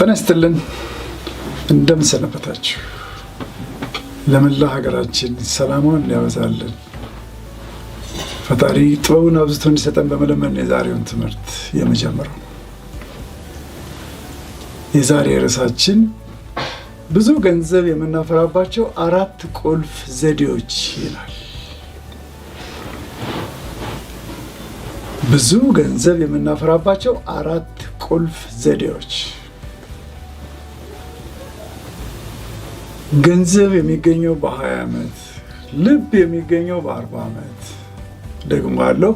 ጤና ይስጥልን። እንደምን ሰነበታችሁ? ለመላ ሀገራችን ሰላሟን ያበዛልን ፈጣሪ ጥበቡን አብዝቶ እንዲሰጠን በመለመን የዛሬውን ትምህርት የመጀመረው። የዛሬ ርዕሳችን ብዙ ገንዘብ የምናፈራባቸው አራት ቁልፍ ዘዴዎች ይላል። ብዙ ገንዘብ የምናፈራባቸው አራት ቁልፍ ዘዴዎች። ገንዘብ የሚገኘው በ20 ዓመት፣ ልብ የሚገኘው በ40 ዓመት። ደግሞ አለው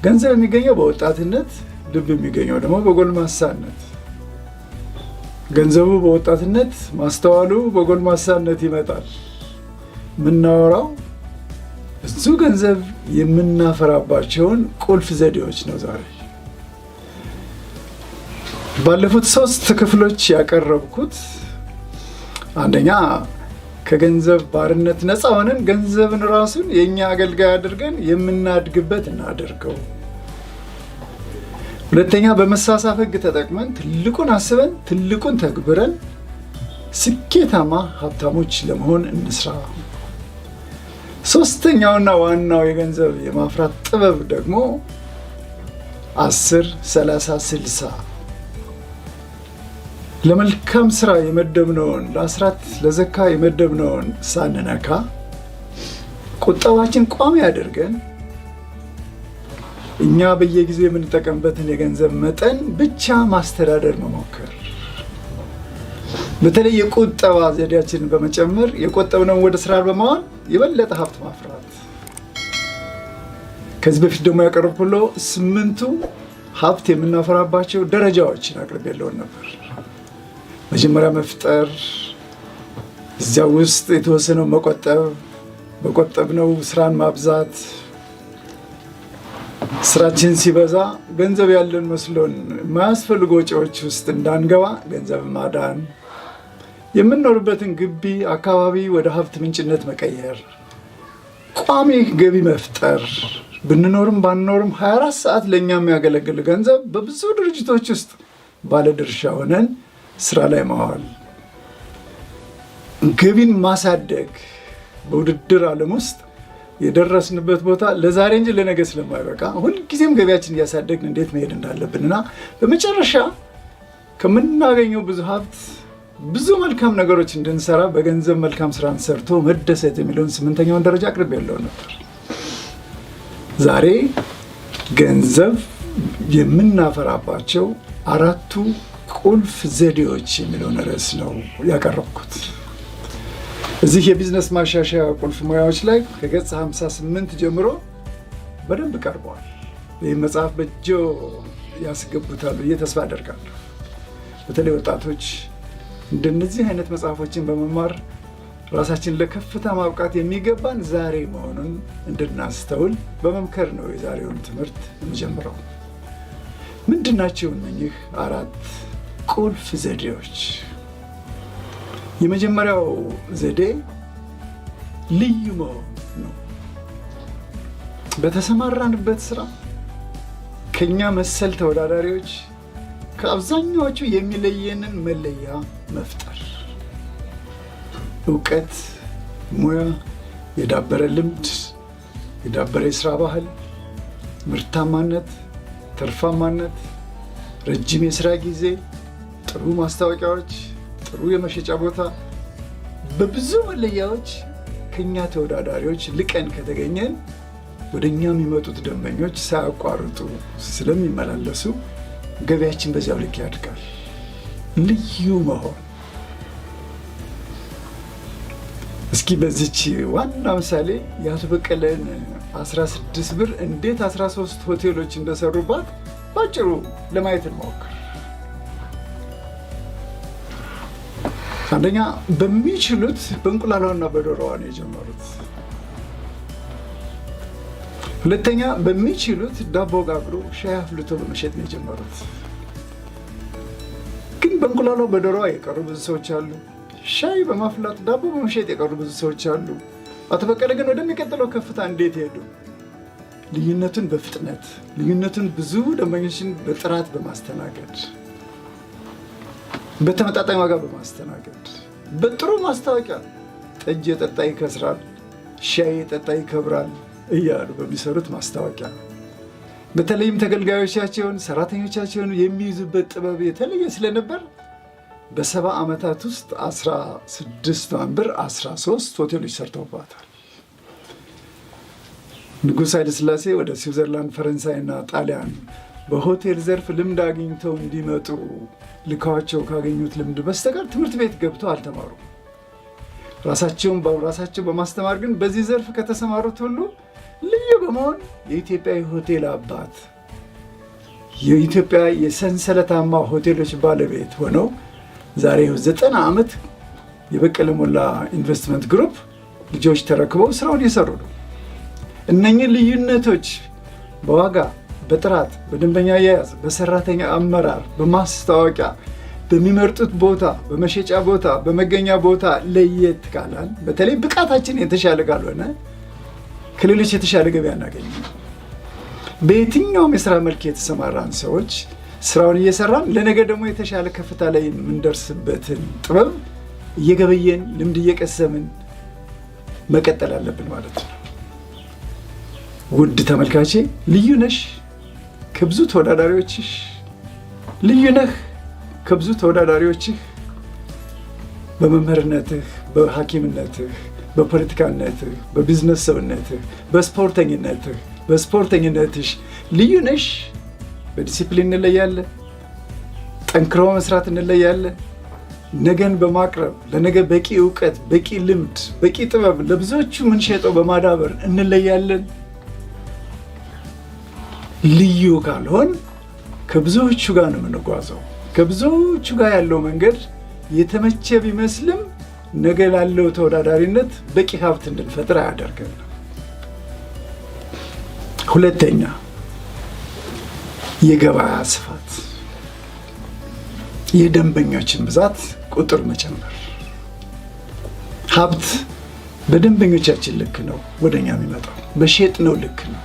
ገንዘብ የሚገኘው በወጣትነት፣ ልብ የሚገኘው ደግሞ በጎልማሳነት። ገንዘቡ በወጣትነት፣ ማስተዋሉ በጎልማሳነት ይመጣል። የምናወራው ብዙ ገንዘብ የምናፈራባቸውን ቁልፍ ዘዴዎች ነው ዛሬ። ባለፉት 3 ክፍሎች ያቀረብኩት አንደኛ ከገንዘብ ባርነት ነፃ ሆነን ገንዘብን ራሱን የኛ አገልጋይ አድርገን የምናድግበት እናደርገው። ሁለተኛ በመሳሳብ ሕግ ተጠቅመን ትልቁን አስበን ትልቁን ተግብረን ስኬታማ ሀብታሞች ለመሆን እንስራ። ሶስተኛውና ዋናው የገንዘብ የማፍራት ጥበብ ደግሞ 10 30 60 ለመልካም ስራ የመደብነውን ለአስራት ለዘካ የመደብነውን ሳንነካ ቁጠባችን ቋሚ አድርገን እኛ በየጊዜው የምንጠቀምበትን የገንዘብ መጠን ብቻ ማስተዳደር መሞከር። በተለይ የቁጠባ ዘዴያችንን በመጨመር የቆጠብነውን ወደ ስራ በማዋል የበለጠ ሀብት ማፍራት። ከዚህ በፊት ደግሞ ያቀረብኩት 8 ሀብት የምናፈራባቸው ደረጃዎችን አቅርቤልዎት ነበር። መጀመሪያ መፍጠር፣ እዚያ ውስጥ የተወሰነው መቆጠብ፣ በቆጠብነው ስራን ማብዛት፣ ስራችን ሲበዛ ገንዘብ ያለን መስሎን የማያስፈልጉ ወጪዎች ውስጥ እንዳንገባ ገንዘብ ማዳን፣ የምንኖርበትን ግቢ አካባቢ ወደ ሀብት ምንጭነት መቀየር፣ ቋሚ ገቢ መፍጠር፣ ብንኖርም ባንኖርም 24 ሰዓት ለኛ የሚያገለግል ገንዘብ በብዙ ድርጅቶች ውስጥ ባለድርሻ ሆነን ስራ ላይ ማዋል፣ ገቢን ማሳደግ። በውድድር ዓለም ውስጥ የደረስንበት ቦታ ለዛሬ እንጂ ለነገ ስለማይበቃ ሁልጊዜም ገቢያችን እያሳደግን እንዴት መሄድ እንዳለብንና በመጨረሻ ከምናገኘው ብዙ ሀብት ብዙ መልካም ነገሮች እንድንሰራ በገንዘብ መልካም ስራን ሰርቶ መደሰት የሚለውን 8ኛውን ደረጃ አቅርቤያለሁ ነበር። ዛሬ ገንዘብ የምናፈራባቸው 4ቱ ቁልፍ ዘዴዎች የሚለውን ርዕስ ነው ያቀረብኩት። እዚህ የቢዝነስ ማሻሻያ ቁልፍ ሙያዎች ላይ ከገጽ 58 ጀምሮ በደንብ ቀርበዋል። ይህ መጽሐፍ በእጆ ያስገቡታል ብዬ ተስፋ አደርጋለሁ። በተለይ ወጣቶች እንደነዚህ አይነት መጽሐፎችን በመማር ራሳችንን ለከፍታ ማብቃት የሚገባን ዛሬ መሆኑን እንድናስተውል በመምከር ነው የዛሬውን ትምህርት የምጀምረው። ምንድናቸው እነኚህ 4 ቁልፍ ዘዴዎች? የመጀመሪያው ዘዴ ልዩ መሆን ነው። በተሰማራንበት ስራ ከኛ መሰል ተወዳዳሪዎች ከአብዛኛዎቹ የሚለየንን መለያ መፍጠር። እውቀት፣ ሙያ፣ የዳበረ ልምድ፣ የዳበረ የስራ ባህል፣ ምርታማነት፣ ትርፋማነት፣ ረጅም የስራ ጊዜ፣ ጥሩ ማስታወቂያዎች፣ ጥሩ የመሸጫ ቦታ፣ በብዙ መለያዎች ከኛ ተወዳዳሪዎች ልቀን ከተገኘን ወደኛ የሚመጡት ደንበኞች ሳያቋርጡ ስለሚመላለሱ ገበያችን በዚያው ልክ ያድጋል። ልዩ መሆን። እስኪ በዚች ዋና ምሳሌ የአቶ በቀለን 16 ብር እንዴት 13 ሆቴሎች እንደሰሩባት ባጭሩ ለማየት እንሞክር። አንደኛ በሚችሉት በእንቁላሏና በዶሮዋ ነው የጀመሩት። ሁለተኛ በሚችሉት ዳቦ ጋግሮ ሻይ አፍልቶ በመሸጥ ነው የጀመሩት። ግን በእንቁላሏ በዶሮዋ የቀሩ ብዙ ሰዎች አሉ። ሻይ በማፍላት ዳቦ በመሸጥ የቀሩ ብዙ ሰዎች አሉ። አቶ በቀለ ግን ወደሚቀጥለው ከፍታ እንዴት ሄዱ? ልዩነቱን በፍጥነት፣ ልዩነቱን ብዙ ደንበኞችን በጥራት በማስተናገድ። በተመጣጣኝ ዋጋ በማስተናገድ፣ በጥሩ ማስታወቂያ፣ ጠጅ የጠጣ ይከስራል፣ ሻይ የጠጣ ይከብራል እያሉ በሚሰሩት ማስታወቂያ፣ በተለይም ተገልጋዮቻቸውን፣ ሰራተኞቻቸውን የሚይዙበት ጥበብ የተለየ ስለነበር በ70 ዓመታት ውስጥ 16 ብር 13 ሆቴሎች ሰርተውባታል። ንጉሥ ኃይለሥላሴ ወደ ስዊዘርላንድ፣ ፈረንሳይና ጣሊያን በሆቴል ዘርፍ ልምድ አግኝተው እንዲመጡ ልከዋቸው ካገኙት ልምድ በስተቀር ትምህርት ቤት ገብተው አልተማሩም። ራሳቸውን በራሳቸው በማስተማር ግን በዚህ ዘርፍ ከተሰማሩት ሁሉ ልዩ በመሆን የኢትዮጵያ የሆቴል አባት፣ የኢትዮጵያ የሰንሰለታማ ሆቴሎች ባለቤት ሆነው ዛሬ 90 ዓመት የበቀለ ሞላ ኢንቨስትመንት ግሩፕ ልጆች ተረክበው ስራውን እየሰሩ ነው። እነኚህ ልዩነቶች በዋጋ፣ በጥራት፣ በደንበኛ አያያዝ፣ በሰራተኛ አመራር፣ በማስታወቂያ፣ በሚመርጡት ቦታ፣ በመሸጫ ቦታ፣ በመገኛ ቦታ ለየት ካላል፣ በተለይ ብቃታችን የተሻለ ካልሆነ ከሌሎች የተሻለ ገበያ እናገኝ። በየትኛውም የስራ መልክ የተሰማራን ሰዎች ስራውን እየሰራን ለነገ ደግሞ የተሻለ ከፍታ ላይ የምንደርስበትን ጥበብ እየገበየን፣ ልምድ እየቀሰምን መቀጠል አለብን ማለት ነው። ውድ ተመልካቼ፣ ልዩ ነሽ ከብዙ ተወዳዳሪዎችሽ፣ ልዩ ነህ ከብዙ ተወዳዳሪዎችህ። በመምህርነትህ፣ በሐኪምነትህ፣ በፖለቲካነትህ፣ በቢዝነስ ሰውነትህ፣ በስፖርተኝነትህ፣ በስፖርተኝነትሽ ልዩ ነሽ። በዲሲፕሊን እንለያለን። ጠንክሮ መስራት እንለያለን። ነገን በማቅረብ ለነገ በቂ እውቀት፣ በቂ ልምድ፣ በቂ ጥበብ ለብዙዎቹ የምንሸጠው በማዳበር እንለያለን። ልዩ ካልሆን ከብዙዎቹ ጋር ነው የምንጓዘው። ከብዙዎቹ ጋር ያለው መንገድ የተመቸ ቢመስልም ነገ ላለው ተወዳዳሪነት በቂ ሀብት እንድንፈጥር አያደርገንም። ሁለተኛ፣ የገበያ ስፋት፣ የደንበኞችን ብዛት ቁጥር መጨመር። ሀብት በደንበኞቻችን ልክ ነው ወደኛ የሚመጣው፣ በሸጥነው ልክ ነው።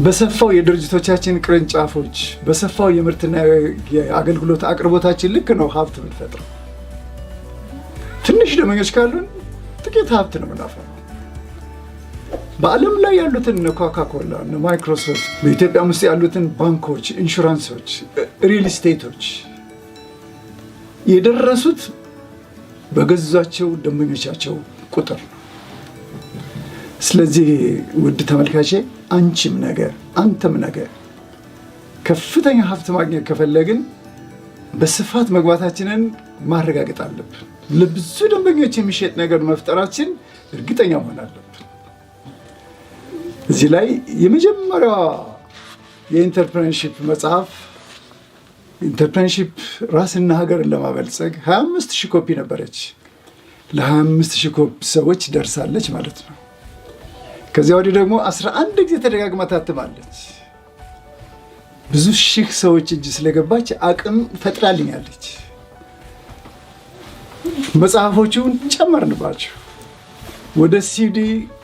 በሰፋው የድርጅቶቻችን ቅርንጫፎች፣ በሰፋው የምርትና የአገልግሎት አቅርቦታችን ልክ ነው ሀብት የምንፈጥረው። ትንሽ ደንበኞች ካሉን ጥቂት ሀብት ነው የምናፈራው። በዓለም ላይ ያሉትን እነ ኮካኮላ፣ እነ ማይክሮሶፍት፣ በኢትዮጵያ ውስጥ ያሉትን ባንኮች፣ ኢንሹራንሶች፣ ሪል ስቴቶች የደረሱት በገዟቸው ደንበኞቻቸው ቁጥር ነው። ስለዚህ ውድ ተመልካቼ፣ አንቺም ነገ አንተም ነገ ከፍተኛ ሀብት ማግኘት ከፈለግን በስፋት መግባታችንን ማረጋገጥ አለብን። ለብዙ ደንበኞች የሚሸጥ ነገር መፍጠራችን እርግጠኛ መሆን አለብን። እዚህ ላይ የመጀመሪያዋ የ entrepreneurship መጽሐፍ፣ Entrepreneurship ራስና ሀገርን ለማበልጸግ፣ 25 ሺህ ኮፒ ነበረች። ለ25 ሺህ ኮፒ ሰዎች ደርሳለች ማለት ነው። ከዚያ ወዲህ ደግሞ 11 ጊዜ ተደጋግማ ታትማለች። ብዙ ሺህ ሰዎች እጅ ስለገባች አቅም ፈጥራልኛለች። መጽሐፎቹን ጨመርንባቸው፣ ወደ ሲዲ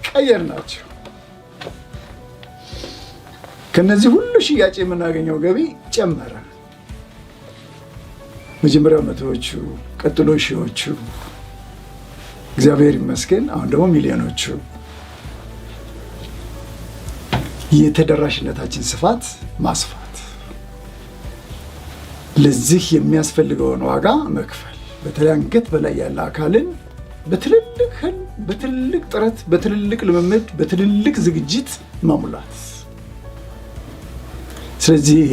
ቀየርናቸው። ከነዚህ ሁሉ ሽያጭ የምናገኘው ገቢ ጨመረ። መጀመሪያው መቶዎቹ፣ ቀጥሎ ሺዎቹ፣ እግዚአብሔር ይመስገን አሁን ደግሞ ሚሊዮኖቹ። የተደራሽነታችን ስፋት ማስፋት፣ ለዚህ የሚያስፈልገውን ዋጋ መክፈል፣ በተለይ አንገት በላይ ያለ አካልን በትልልቅ ህልም፣ በትልልቅ ጥረት፣ በትልልቅ ልምምድ፣ በትልልቅ ዝግጅት መሙላት። ስለዚህ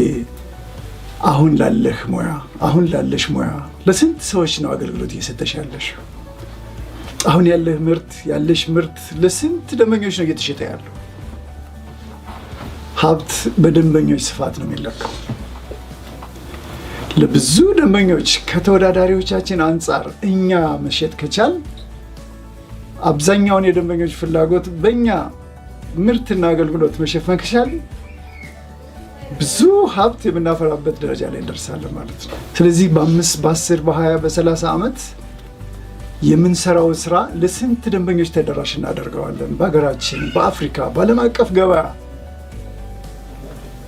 አሁን ላለህ ሙያ፣ አሁን ላለሽ ሙያ ለስንት ሰዎች ነው አገልግሎት እየሰጠሽ ያለሽ? አሁን ያለህ ምርት፣ ያለሽ ምርት ለስንት ደንበኞች ነው እየተሸጠ ያለው? ሀብት በደንበኞች ስፋት ነው የሚለካው። ለብዙ ደንበኞች ከተወዳዳሪዎቻችን አንጻር እኛ መሸጥ ከቻል፣ አብዛኛውን የደንበኞች ፍላጎት በእኛ ምርትና አገልግሎት መሸፈን ከቻል ብዙ ሀብት የምናፈራበት ደረጃ ላይ እንደርሳለን ማለት ነው። ስለዚህ በ5፣ በ10፣ በ20፣ በ30 ዓመት የምንሰራው ስራ ለስንት ደንበኞች ተደራሽ እናደርገዋለን? በሀገራችን፣ በአፍሪካ፣ በዓለም አቀፍ ገበያ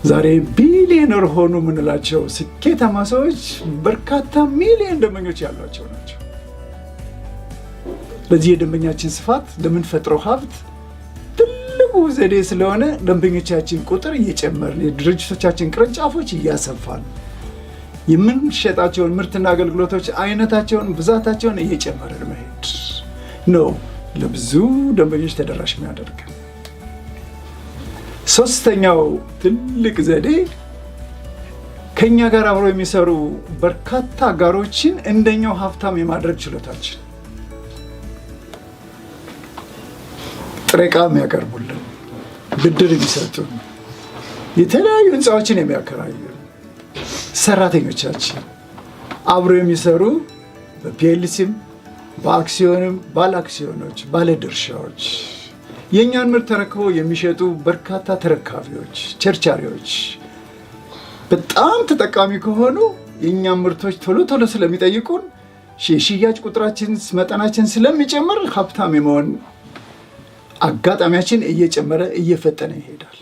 ዛሬ ቢሊዮን ሚሊዮነር ሆኑ የምንላቸው ስኬታማ ሰዎች በርካታ ሚሊዮን ደንበኞች ያሏቸው ናቸው። ለዚህ የደንበኛችን ስፋት ለምንፈጥረው ሀብት ትልቁ ዘዴ ስለሆነ ደንበኞቻችን ቁጥር እየጨመርን፣ የድርጅቶቻችን ቅርንጫፎች እያሰፋን፣ የምንሸጣቸውን ምርትና አገልግሎቶች አይነታቸውን፣ ብዛታቸውን እየጨመርን መሄድ ነው ለብዙ ደንበኞች ተደራሽ የሚያደርግ። ሶስተኛው ትልቅ ዘዴ ከኛ ጋር አብረው የሚሰሩ በርካታ አጋሮችን እንደኛው ሀብታም የማድረግ ችሎታችን፣ ጥሬ ዕቃ የሚያቀርቡልን፣ ብድር የሚሰጡን፣ የተለያዩ ህንፃዎችን የሚያከራዩ፣ ሰራተኞቻችን አብረው የሚሰሩ በ PLC ም በአክሲዮንም ባለ አክሲዮኖች፣ ባለ ድርሻዎች፣ የእኛን ምርት ተረክበው የሚሸጡ በርካታ ተረካቢዎች፣ ቸርቻሪዎች በጣም ተጠቃሚ ከሆኑ የእኛን ምርቶች ቶሎ ቶሎ ስለሚጠይቁን የሽያጭ ቁጥራችን መጠናችን ስለሚጨምር ሀብታም የመሆን አጋጣሚያችን እየጨመረ እየፈጠነ ይሄዳል።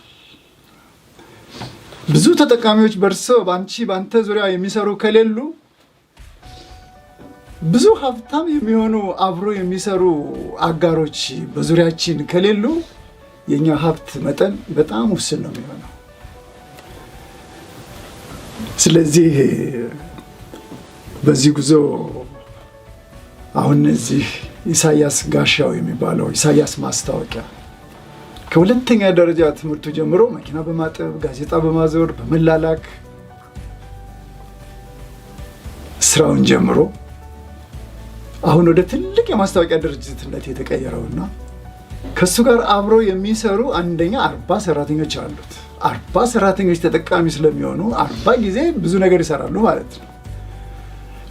ብዙ ተጠቃሚዎች በእርሶ፣ በአንቺ፣ በአንተ ዙሪያ የሚሰሩ ከሌሉ፣ ብዙ ሀብታም የሚሆኑ አብሮ የሚሰሩ አጋሮች በዙሪያችን ከሌሉ የኛ ሀብት መጠን በጣም ውስን ነው የሚሆነው። ስለዚህ በዚህ ጉዞ አሁን እዚህ ኢሳያስ ጋሻው የሚባለው ኢሳያስ ማስታወቂያ ከሁለተኛ ደረጃ ትምህርቱ ጀምሮ መኪና በማጠብ፣ ጋዜጣ በማዞር፣ በመላላክ ስራውን ጀምሮ አሁን ወደ ትልቅ የማስታወቂያ ድርጅትነት የተቀየረውና ከእሱ ጋር አብሮ የሚሰሩ አንደኛ 40 ሰራተኞች አሉት። 40 ሰራተኞች ተጠቃሚ ስለሚሆኑ 40 ጊዜ ብዙ ነገር ይሰራሉ ማለት ነው።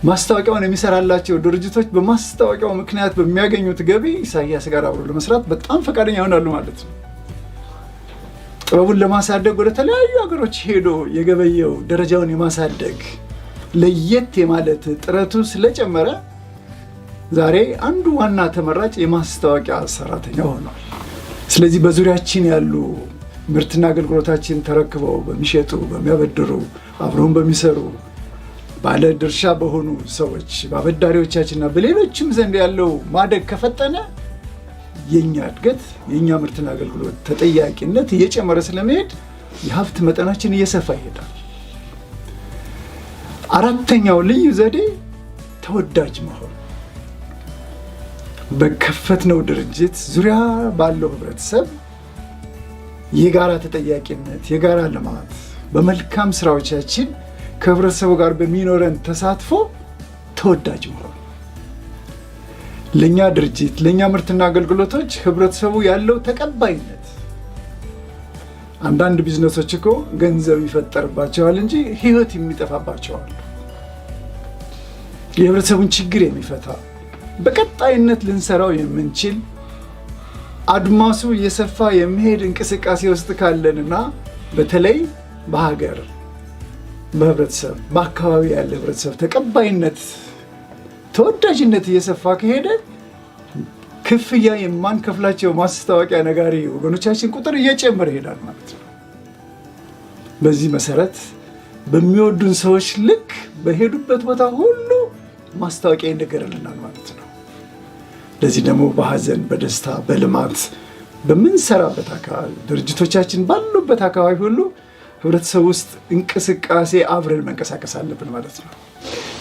ማስታወቂያውን የሚሰራላቸው ድርጅቶች በማስታወቂያው ምክንያት በሚያገኙት ገቢ ኢሳያስ ጋር አብሮ ለመስራት በጣም ፈቃደኛ ይሆናሉ ማለት ነው። ጥበቡን ለማሳደግ ወደ ተለያዩ ሀገሮች ሄዶ የገበየው ደረጃውን የማሳደግ ለየት የማለት ጥረቱ ስለጨመረ ዛሬ አንዱ ዋና ተመራጭ የማስታወቂያ ሰራተኛ ሆኗል። ስለዚህ በዙሪያችን ያሉ ምርትና አገልግሎታችን ተረክበው በሚሸጡ፣ በሚያበድሩ፣ አብረውን በሚሰሩ፣ ባለ ድርሻ በሆኑ ሰዎች፣ በአበዳሪዎቻችንና በሌሎችም ዘንድ ያለው ማደግ ከፈጠነ የኛ እድገት፣ የኛ ምርትና አገልግሎት ተጠያቂነት እየጨመረ ስለመሄድ የሀብት መጠናችን እየሰፋ ይሄዳል። አራተኛው ልዩ ዘዴ ተወዳጅ መሆን፣ በከፈትነው ድርጅት ዙሪያ ባለው ህብረተሰብ የጋራ ተጠያቂነት፣ የጋራ ልማት፣ በመልካም ስራዎቻችን ከህብረተሰቡ ጋር በሚኖረን ተሳትፎ ተወዳጅ መሆን፣ ለእኛ ድርጅት ለእኛ ምርትና አገልግሎቶች ህብረተሰቡ ያለው ተቀባይነት። አንዳንድ ቢዝነሶች እኮ ገንዘብ ይፈጠርባቸዋል እንጂ ህይወት የሚጠፋባቸው አሉ። የህብረተሰቡን ችግር የሚፈታ፣ በቀጣይነት ልንሰራው የምንችል፣ አድማሱ እየሰፋ የሚሄድ እንቅስቃሴ ውስጥ ካለንና በተለይ በሀገር፣ በህብረተሰብ፣ በአካባቢ ያለ ህብረተሰብ ተቀባይነት፣ ተወዳጅነት እየሰፋ ከሄደ ክፍያ የማንከፍላቸው ማስታወቂያ ነጋሪ ወገኖቻችን ቁጥር እየጨመረ ይሄዳል ማለት ነው። በዚህ መሰረት በሚወዱን ሰዎች ልክ በሄዱበት ቦታ ሁሉ ማስታወቂያ ይነገርልናል ማለት ነው። ለዚህ ደግሞ በሀዘን፣ በደስታ፣ በልማት በምንሰራበት አካባቢ፣ ድርጅቶቻችን ባሉበት አካባቢ ሁሉ ህብረተሰብ ውስጥ እንቅስቃሴ አብረን መንቀሳቀስ አለብን ማለት ነው።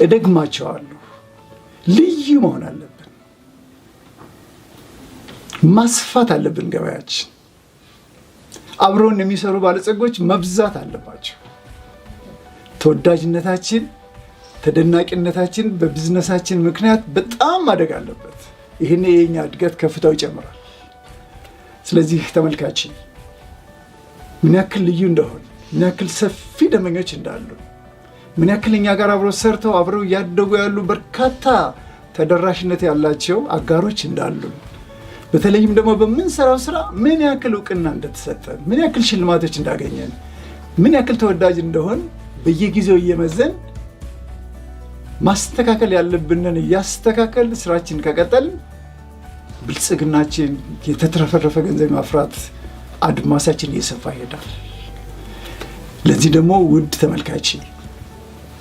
እደግማቸዋለሁ፣ ልዩ መሆን አለብን። ማስፋት አለብን ገበያችን። አብረውን የሚሰሩ ባለጸጎች መብዛት አለባቸው። ተወዳጅነታችን፣ ተደናቂነታችን በቢዝነሳችን ምክንያት በጣም ማደግ አለበት። ይህን የኛ እድገት ከፍታው ይጨምራል። ስለዚህ ተመልካች ምን ያክል ልዩ እንደሆን፣ ምን ያክል ሰፊ ደንበኞች እንዳሉ፣ ምን ያክል እኛ ጋር አብረው ሰርተው አብረው እያደጉ ያሉ በርካታ ተደራሽነት ያላቸው አጋሮች እንዳሉ፣ በተለይም ደግሞ በምንሰራው ስራ ምን ያክል እውቅና እንደተሰጠን፣ ምን ያክል ሽልማቶች እንዳገኘን፣ ምን ያክል ተወዳጅ እንደሆን በየጊዜው እየመዘን ማስተካከል ያለብንን እያስተካከል ስራችን ከቀጠልን ብልጽግናችን፣ የተትረፈረፈ ገንዘብ ማፍራት አድማሳችን እየሰፋ ይሄዳል። ለዚህ ደግሞ ውድ ተመልካች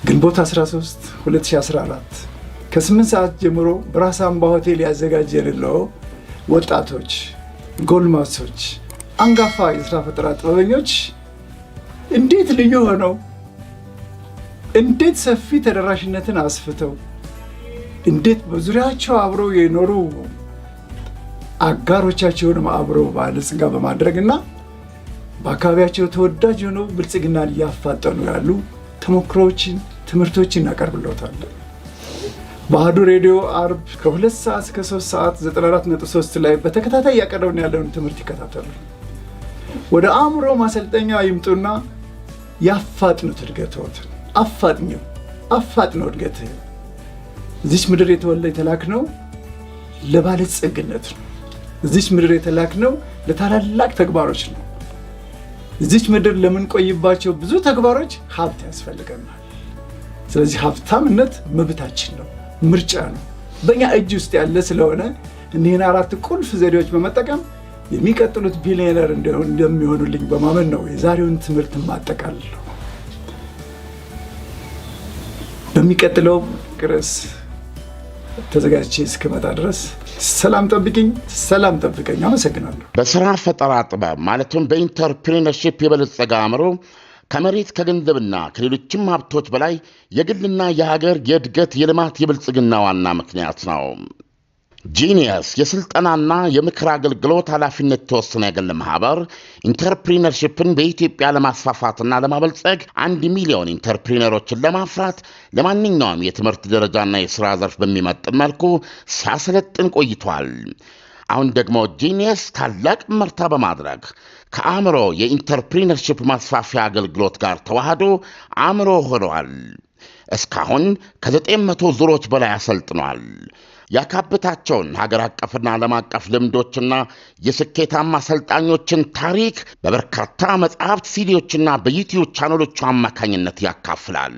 ግንቦት 13 2014 ከ8 ሰዓት ጀምሮ በራስ አምባ ሆቴል ያዘጋጀንለው ወጣቶች፣ ጎልማሶች፣ አንጋፋ የስራ ፈጠራ ጥበበኞች እንዴት ልዩ ሆነው፣ እንዴት ሰፊ ተደራሽነትን አስፍተው፣ እንዴት በዙሪያቸው አብረው የኖሩ አጋሮቻቸውንም አብረው ባለጸጋ በማድረግ እና በአካባቢያቸው ተወዳጅ ሆነው ብልጽግናን እያፋጠኑ ያሉ ተሞክሮዎችን፣ ትምህርቶችን እናቀርብለታለን። በአህዱ ሬዲዮ አርብ ከ2 ሰዓት እስከ 3 ሰዓት 94.3 ላይ በተከታታይ እያቀረብን ያለውን ትምህርት ይከታተሉ። ወደ አእምሮ ማሰልጠኛ ይምጡና ያፋጥኑት እድገትዎትን። አፋጥኘው፣ አፋጥነው እድገትህን። እዚች ምድር የተላክነው ለባለጸግነት ነው። እዚች ምድር የተላክነው ለታላላቅ ተግባሮች ነው። እዚች ምድር ለምንቆይባቸው ብዙ ተግባሮች ሀብት ያስፈልገናል። ስለዚህ ሀብታምነት መብታችን ነው፣ ምርጫ ነው፣ በእኛ እጅ ውስጥ ያለ ስለሆነ እኒህን አራት ቁልፍ ዘዴዎች በመጠቀም የሚቀጥሉት ቢሊዮነር እንደሚሆኑልኝ በማመን ነው የዛሬውን ትምህርት ማጠቃልለው። በሚቀጥለው ርዕስ ተዘጋጅቼ እስክመጣ ድረስ ሰላም ጠብቅኝ፣ ሰላም ጠብቀኝ። አመሰግናለሁ። በሥራ ፈጠራ ጥበብ ማለትም በ entrepreneurship የበለጸገ አእምሮ ከመሬት፣ ከገንዘብና ከሌሎችም ሀብቶች በላይ የግልና የሀገር የእድገት፣ የልማት፣ የብልጽግና ዋና ምክንያት ነው። ጂኒየስ የሥልጠናና የምክር አገልግሎት ኃላፊነት የተወሰነ የግል ማኅበር entrepreneurship ን በኢትዮጵያ ለማስፋፋትና ለማበልጸግ፣ 1 ሚሊዮን entrepreneur ኦችን ለማፍራት ለማንኛውም የትምህርት ደረጃና የሥራ ዘርፍ በሚመጥን መልኩ ሲያሰለጥን ቆይቷል። አሁን ደግሞ ጂኒየስ ታላቅ እመርታ በማድረግ ከአእምሮ የ entrepreneurship ማስፋፊያ አገልግሎት ጋር ተዋህዶ አእምሮ ሆኗል። እስካሁን ከ900 ዙሮች በላይ አሰልጥኗል። ያካበታቸውን ሀገር አቀፍና ዓለም አቀፍ ልምዶችና የስኬታማ አሰልጣኞችን ታሪክ በበርካታ መጽሐፍት፣ ሲዲዎችና በዩቲዩብ ቻናሎቹ አማካኝነት ያካፍላል።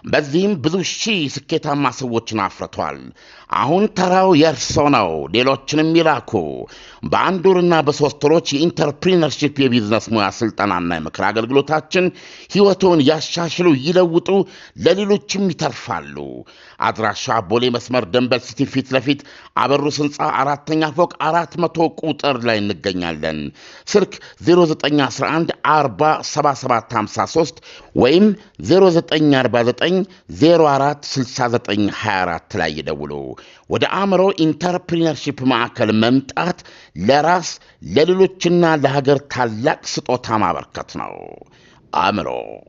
በዚህም ብዙ ሺህ ስኬታማ ሰዎችን አፍርቷል። አሁን ተራው የእርሶ ነው። ሌሎችንም ይላኩ። በአንድ ወርና በ3 ወሮች የ entrepreneurship የቢዝነስ ሙያ ስልጠናና የምክር አገልግሎታችን ሕይወቶን ያሻሽሉ፣ ይለውጡ፣ ለሌሎችም ይተርፋሉ። አድራሻ ቦሌ መስመር ደንበል ሲቲ ፊት ለፊት አበሩስ ሕንፃ አራተኛ ፎቅ 400 ቁጥር ላይ እንገኛለን። ስልክ 0911 40 77 53 ወይም 0949 04 69 24 ላይ ይደውሉ። ወደ አእምሮ entrepreneurship ማዕከል መምጣት ለራስ፣ ለሌሎችና ለሀገር ታላቅ ስጦታ ማበርከት ነው። አእምሮ።